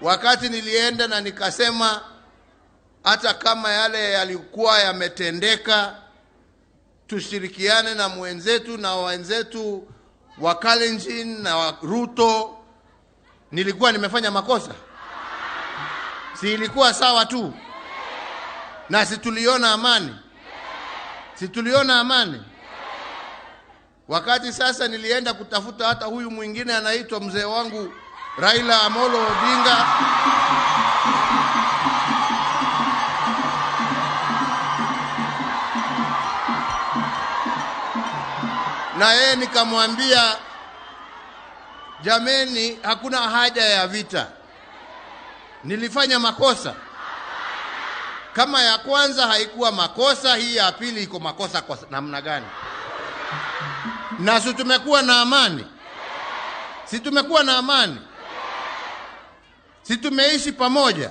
Wakati nilienda na nikasema hata kama yale yalikuwa yametendeka, tushirikiane na mwenzetu na wenzetu wa Kalenjin na wa Ruto, nilikuwa nimefanya makosa? Si ilikuwa sawa tu? Na si tuliona amani? Si tuliona amani? Wakati sasa nilienda kutafuta hata huyu mwingine anaitwa mzee wangu Raila Amolo Odinga, na yeye nikamwambia, jameni, hakuna haja ya vita. Nilifanya makosa. Kama ya kwanza haikuwa makosa, hii ya pili iko makosa kwa namna gani? Na si tumekuwa na amani? Si tumekuwa na amani? Si tumeishi pamoja?